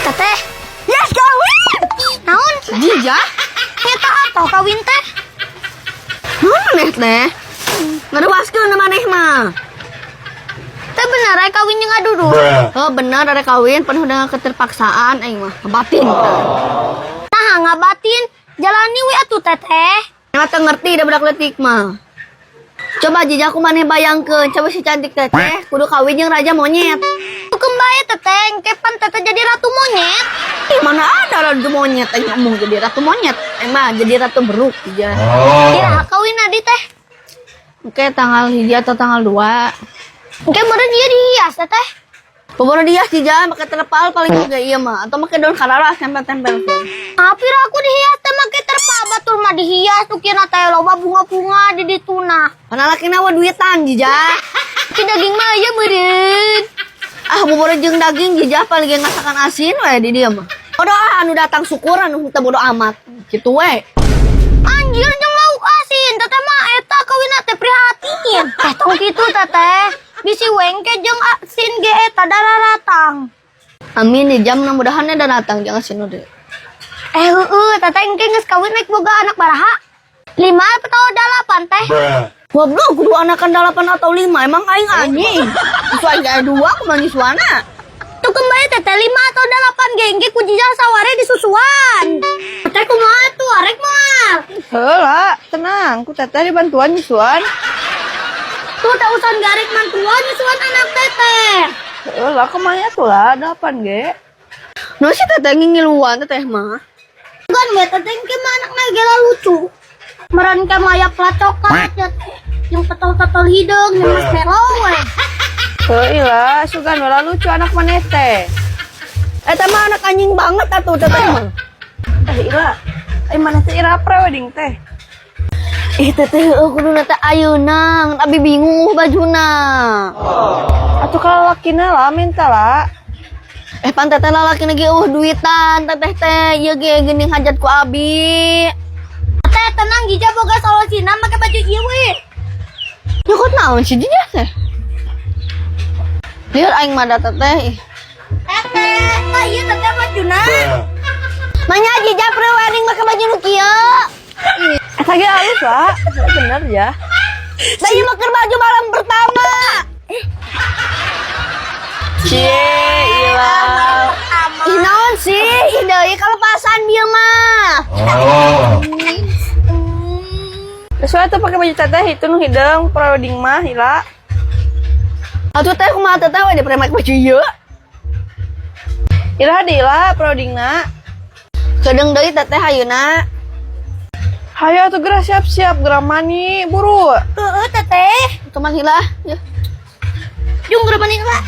Teteh, Yes, kawin. Naon? Jijah. Nyata atau kawin teh? Naon maneh teh? Ngaruaskeun maneh mah. Teh bener rek kawin jeung adudu. Oh, bener ada kawin penuh dengan keterpaksaan aing mah. Batin. Nah, ngabatin jalani we atuh, Teteh. Emang teu ngerti da budak leutik mah. Coba jijah, ku maneh bayangkeun, coba si cantik teteh kudu kawin jeung raja monyet. Hukum bae, Teteh, engke pan Teteh jadi ratu monyet. Ih, mana ada ratu monyet, aing ngomong jadi ratu monyet. Emang jadi ratu beruk jijah. Iraha kawin adi teh? Oke, tanggal 1 atau tanggal 2. Engke meureun ieu dihias, Teteh. Pokoknya dia jijah pakai terpal paling juga iya mah, atau pakai daun kararas tempel-tempel. Tapi aku dihias teh make terpal, batur mah dihias tuh kira teh loba bunga-bunga di dituna. Mana lakina wa duitan, jijah. Ki daging mah aya meureun. Ah, bubur jeung daging jijah paling ge ngasakan asin we di dieu mah. Bodo ah, anu datang syukur, anu teu bodo amat. Kitu we. Anjir, jeung lauk asin, Teteh mah eta kawin teh prihatin. Teh, tong kitu, Teteh. Bisi wengke jeung asin ge eta dararatang. Amin di jam mudah-mudahan ada datang jangan asin udah. Eh, heueuh, Teteh engke geus kawin naik boga anak baraha? Lima atau dalapan, Teh? Goblok, kudu anakan dalapan atau lima, emang aing anjing. Nyusu aing aya dua kumaha nyusuana? Tuh kembali, Teteh, lima atau dalapan ge engke ku jijal saware disusuan. Teteh kumaha tuh, arek moal? Heula, tenang, ku Teteh dibantuan nyusuan. Tuh tak usah garek mantuan nyusuan anak Teteh. Heula, kemana tuh lah, delapan ge. Nu si teteh ngiluan teteh mah. Kan we Teteh engke mah anakna gela lucu. Meren ke maya pelacokan ya teh. Yang tetol-tetol hideung, yang marshmallow we. Heula, sugan wala lucu anak maneh teh. Eta mah anak anjing banget atuh teteh mah. Eh, Ila, eh maneh teh ira pre-wedding teh? Ih, teteh, heueuh, kudu teh ayeuna, abi bingung bajuna. Atuh kalau lakina lah minta lah. Eh, pan teteh lalaki lagi duitan teteh teh ieu ge geuning hajat ku abi. Teteh tenang, Jija boga solusina make baju ieu we. Nyokot naon sih jijah teh? Lieur aing mah da teteh. Ih. Teteh, tah ieu teteh bajuna. Manya jijah pre-wedding make baju nu kieu? Eta ge alus lah, bener ya. Da ieu mah keur baju malam pertama. Cie, Ila. Ih, naon sih? Ih, deui kalepasan dia mah. Terus tuh pakai baju teteh itu nu hideung pre-wedding mah, Ila. Atuh teh kumaha teteh we di make baju ieu? Ila di Ila pre-weddingna. Kedeung deui teteh ayeuna. Hayo atuh geura siap-siap, geura mani, buru. Heeh, Teteh. Teman hila ya. Jung geura mani lah.